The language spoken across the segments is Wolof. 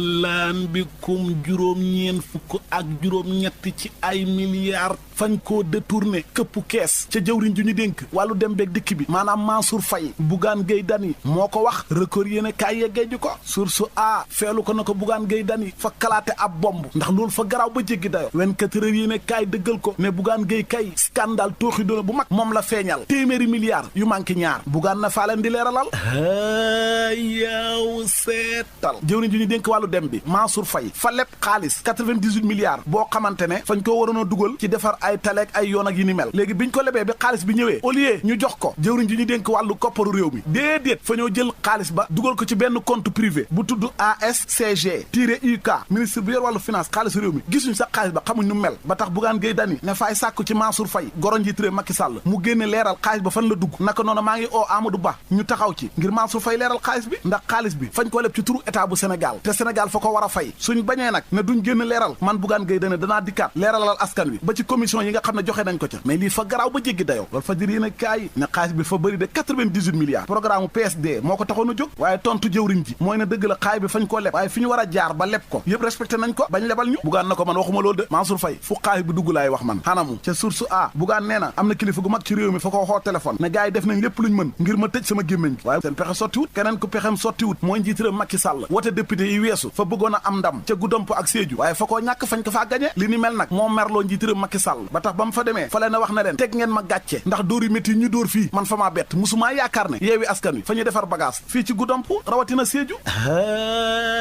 laan bikum juróom-ñeen fukk ak juróom-ñett ci ay milliards fañ koo détourné këppu kees ca jëwriñ ju ñu dénk wàllu dem beeg dikk bi maanaam Mansour Faye Bougane Gueye Dany moo ko wax record yéene kaay yeggee ji ko source a feelu ko na ko Bougane Gueye Dany fa kalaate ab bomb ndax loolu fa garaaw ba jéggi dayo 24 heures yéene kaay dëggal ko ne Bougane Gueye kay scandale tooxi doona bu mag moom la feeñal téeméeri milliards yu manqué ñaar Bougane na faa leen di leeralal yaw seetal jëwriñ ju ñu dénk wàllu dem bi Mansour Faye fa lépp xaalis 98 milliards boo xamante ne fañ ko waroon a dugal ci defar ay taleeg ay yoon ak yi ni mel léegi biñ ko lebee bi xaalis bi ñëwee au lieu ñu jox ko jëwriñ ji ñu dénk wàllu kopparu réew mi déedéet fa ñoo jël xaalis ba dugal ko ci benn compte privé bu tudd ASCG UK ministre bi yor wàllu finance xaalisu réew mi gisuñ sax xaalis ba xamuñ nu mel ba tax Bougane Gueye Dany ne faay sàkku ci Mansour Faye goro njiit réew Macky Sall mu génne leeral xaalis ba fan la dugg naka noonu maa ngi oo Amadou Ba ñu taxaw ci ngir Mansour Faye leeral xaalis bi ndax xaalis bi fañ ko leb ci turu état bu Sénégal te Sénégal fa ko war a fay suñ bañee nag ne duñ génn leeral man Bougane Gueye Dany danaa dikkaat leeralal askan wi ba ci commission yi nga xam ne joxe nañ ko ca mais lii fa garaaw ba jéggi dayoo loolu fa jëri yéen kaay ne xaalis bi fa bëri de 98 milliards programme PSD moo ko taxoon a jóg waaye tontu jëwriñ ji mooy ne dëgg la xaalis bi fañ koo leb waaye fi ñu war a jaar ba leb ko yëpp respecté nañ ko bañ lebal ñu Bougane na ko man waxuma loolu de Mansour Faye fu xaalis bi dugg laay wax man xanamu ca source a Bougane nee na am na kilifa gu mag ci réew mi fa ko waxoo téléphone ne gars yi def nañ lépp luñ mën ngir ma tëj sama gémmiñ gi waaye seen pexe sottiwut keneen ku pexem sottiwut mooy njiitëram Macky Sall wote député yi weesu fa bëggoon a am ndam ca Goudomp ak Sédhiou waaye fa koo ñàkk fañ ko faa gañe li ni mel nag moo merloo njiitëram Macky Sall ba tax ba mu fa demee fa leen a wax na leen teg ngeen ma gàcce ndax dóor yu métti ñu dóor fii man fa maa bett musumaa yaakaar ne yeewi askan wi fa ñuy defar bagage fii ci Goudomp rawatina Sédhiou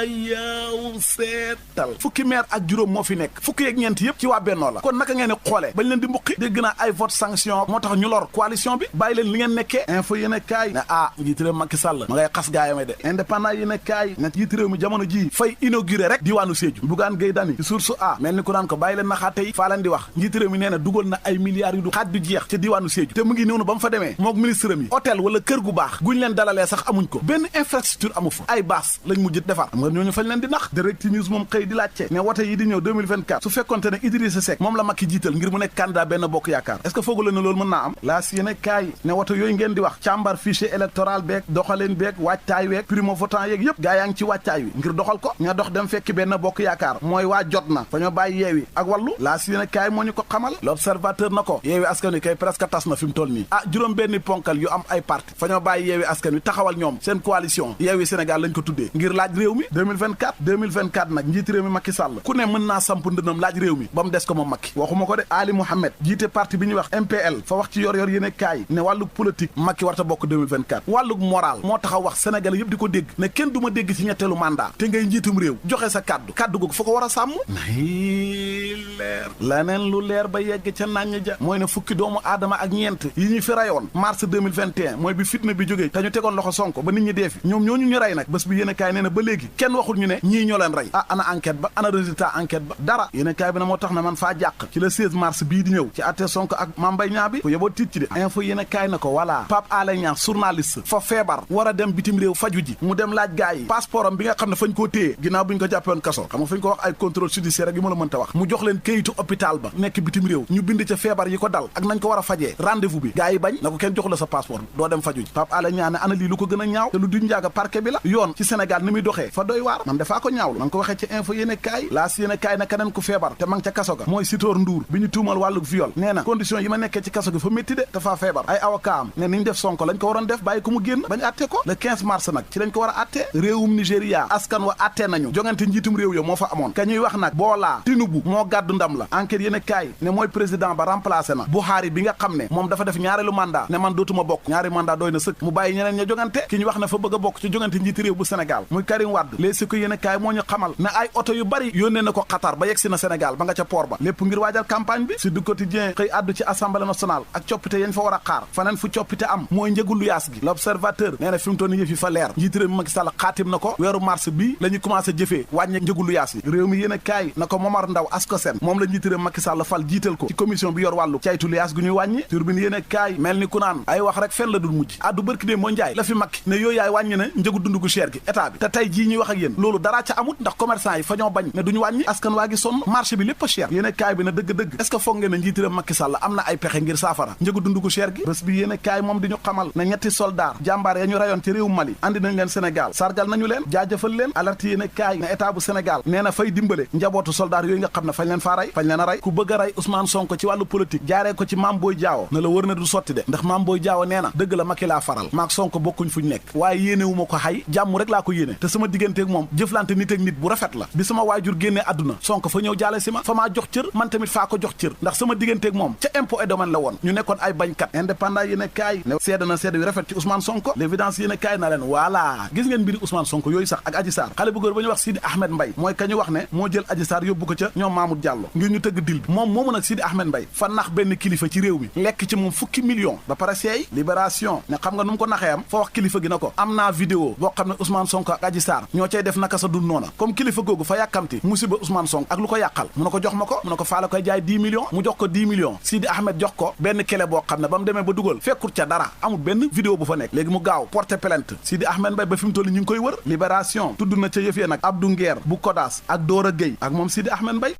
yaw seetal fukki maire ak juróom moo fi nekk fukki yeeg ñeent yëpp ci waa Bennoo la kon naka ngeen xoolee bañ leen di mbuqi dégg naa ay vote sanction moo tax ñu lor coalition bi bàyyi leen li ngeen nekkee info yéen a kaay ne njiit réew Macky Sall ma ngay xas gaayame de indépendant yéen a kaay ne njiit réew mi jamono ji fay inauguré rek diwaanu Sédhiou Bougane Gueye Dany ci source a mel ni ku naan ko bàyyi leen naxaate yi faa leen di wax njiit réew mi nee na dugal na ay milliards yu du xaaj du jeex ca diwaanu Sédhiou te mu ngi noonu ba mu fa demee mook ministre mi hôtel wala kër gu baax guñ leen dalalee sax amuñ ko benn infrastructure amu fa ay baas lañ mujj defar xam nga ñooñu fañ leen di nax Direct News moom xëy di laajte ne wote yi di ñëw 2024 su fekkonte ne Idrissa Seck moom la Macky jiital ngir mu nekk candidat benn bokk yaakaar est-ce que foogu la ne loolu mën naa am laas yéene kaay ne wote yooyu ngeen di wax càmbar fichier électoral beeg doxaleen beeg waajtaay weeg primo votant yeeg yëpp gaa yaa ngi ci waajtaay wi ngir doxal ko ña dox dem fekki benn bokk yaakaar mooy waa jot na fa ñoo bàyyi yeewi ak wàllu laas yéene kaay moo ñu ko xamal l'observateur na ko yeewi askan wi kay presque tas na fi mu toll nii juróom benni ponkal yu am ay parti fa ñoo bàyyi yeewi askan wi taxawal ñoom seen coalition yeewi Sénégal lañ ko tuddee ngir laaj réew mi 2024 nag njiiti réew mi Macky Sall ku ne mën naa samp ndënam laaj réew mi ba mu des ko moom Macky waxuma ko de Ali Mohamed jiite parti bi ñuy wax MPL fa wax ci yor yéene kaay ne wàllug politique Macky warta bokk 2024 wàllug moral moo taxaw wax Sénégal yëpp di ko dégg ne kenn du ma dégg ci ñetteelu mandat te ngay njiitum réew joxe sa kàddu googu fa ko war a sàmm nay leer laneen lu leer ba yegg ca naññ ja mooy ne fukki doomu aadama ak ñeent yi ñu fi rayoon mars 2021 mooy bi fitna bi jógee te ñu tegoon loxo Sonko ba nit ñi dee fi ñoom ñooñu ñu rey nag bés bi yéene kaay nee na ba léegi kenn waxul ñu ne ñii ñoo leen rey ana enquête ba ana résultat enquête ba dara yéene kaay bi na moo tax na man faa jàq ci le 16 mars bii di ñëw ci atte Sonko ak Mame Mbaye Niang bi fu yeboo tiit ci de info yéene kaay na ko voilà Pape Alé Niang journaliste fa feebar war a dem bitim réew faju ji mu dem laaj gaa yi passeport am bi nga xam ne fañ koo téye ginnaaw bu ñu ko jàppewoon kaso xam nga fañ ko wax ay contrôle judiciaire ak yi ma la mënta wax mu jox leen kayitu hôpital ba nekk bitim réew ñu bind ca feebar yi ko dal ak nañ ko war a fajee rendez-vous bi gaa yi bañ na ko kenn jox la sa passeport doo dem faju ji Pape Alé Niang ne ana lii lu ko gën a ñaaw te lu duñ njaaga parquet bi la yoon ci Sénégal ni muy doxee fa doy waar man dafaa ko ñaawlu man ko waxee ci info yéene kaay laas yéene kaay na keneen ku feebar te ma ngi ca kaso ga mooy Sitor Ndour bi ñu tuumal wàlluk viol nee na condition yi ma nekkee ci kaso ga fa métti de dafaa feebar ay avocat am ne niñ def Sonko lañ ko waroon def bàyyi ko mu génn bañ atte ko le 15 mars nag ci lañ ko war a atte réewum Nigéria askan wa atte nañu jongante njiitum réew yo moo fa amoon ka ñuy wax nag Bola Tinubu moo gàddu ndam la enquête yéene kaay ne mooy président ba remplacé na Buhari bi nga xam ne moom dafa def ñaareelu mandat ne man dootuma bokk ñaari mandat doy na sëkk mu bàyyi ñeneen ña jongante ki ñu wax ne fa bëgg a bokk ci jongante njiiti réew bu Sénégal muy Karim Wade les si ko yéene kaay moo ñu xamal ne ay oto yu bari yónnee na ko Qatar ba yegsi na Sénégal ba nga ca port ba lépp ngir waajal campagne bi si du quotidien xëy àddu ci assemblée nationale ak coppite yañ fa war a xaar faneen fu coppite am mooy njëgu luyaas gi l'observateur nee na fi mu toll nii yëf yi fa leer njiiti réew mi Macky Sall xaatim na ko weeru mars bi la ñu commencé jëfee wàññe njëgu luyaas yi réew mi yéene kaay na ko Momar Ndaw Ascosen SEN moom la njiit réew Macky Sall fal jiital ko ci commission bi yor wàllu caytu liaas gu ñuy wàññi turbine yéene kaay mel ni ku naan ay wax rek fenn la dul mujj addu bërki dee moo njaay la fi Macky ne yooyu yaay wàññi ne njëgu dund gu cher gi état bi te tey jii ñuy wax ak yéen loolu daraa ca amut ndax commerçant yi fa ñoo bañ ne duñu wàññi askan waa gi sonn marché bi lépp a cher yéene kaay bi ne dëgg-dëgg est-ce que foog ngeen ne njiit réew Macky Sall am na ay pexe ngir saafara njëgu dund gu cher gi bés bi yéene kaay moom di ñu xamal ne ñetti soldaar jàmbaar ya ñu rayoon ci réew Mali andi nañ leen Sénégal sargal nañu leen jaajëfal leen alerte yéene kaay ne état bu Sénégal nee na fay dimbale njabootu soldaar yooyu nga xam ne fañ leen faa rey fañ leen a rey ku bëgg a rey Ousmane Sonko ci wàllu politique jaaree ko ci Mame Boye Diao na la wër na du sotti de ndax Mame Boye Diao nee na dëgg la Macky laa faral maak Sonko bokkuñ fuñ nekk waaye yéene wu ma ko xay jàmm rek laa ko yéene te sama digganteeg moom jëflante nit ak nit bu rafet la bi sama waajur génnee àdduna Sonko fa ñëw jaale si ma fa maa jox cër man tamit faa ko jox cër ndax sama digganteeg moom ca impôt et domaine la woon ñu nekkoon ay bañkat indépendant yéene kaay ne seede na seede yu rafet ci Ousmane Sonko l'évidence yéene kaay na leen voilà gis ngeen mbiri Ousmane Sonko yooyu sax ak Adji Sarr xale bu góor ba ñu wax Sidi Ahmed Mbaye mooy ka ñu wax ne moo jël Adji Sarr yóbbu ko ca ñoom Mamour Diallo ngir ñu tëgg dil bi moom moomu nag Sidi Ahmed Mbaye fa nax benn kilifa ci réew mi lekk ci moom fukki million ba pare seey libération ne xam nga nu mu ko naxee am fa wax kilifa gi na ko am naa vidéo boo xam ne Ousmane Sonko ak Adji Sarr ñoo cay def naka sa dul noona comme kilifa googu fa yàkkamti musiba Ousmane Sonko ak lu ko yàqal mu ne ko jox ma ko mu ne ko faa la koy jaay 10 millions mu jox ko 10 millions Sidi Ahmed jox ko benn kele boo xam ne ba mu demee ba dugal fekkut ca dara amul benn vidéo bu fa nekk léegi mu gaaw porter plainte Sidi Ahmed Mbaye ba fi mu toll ñu ngi koy wër libération tudd na ca yëf yee nag Abdou Nguer bu Kodas ak Dora Gueye ak moom Sidi Ahmed Mbaye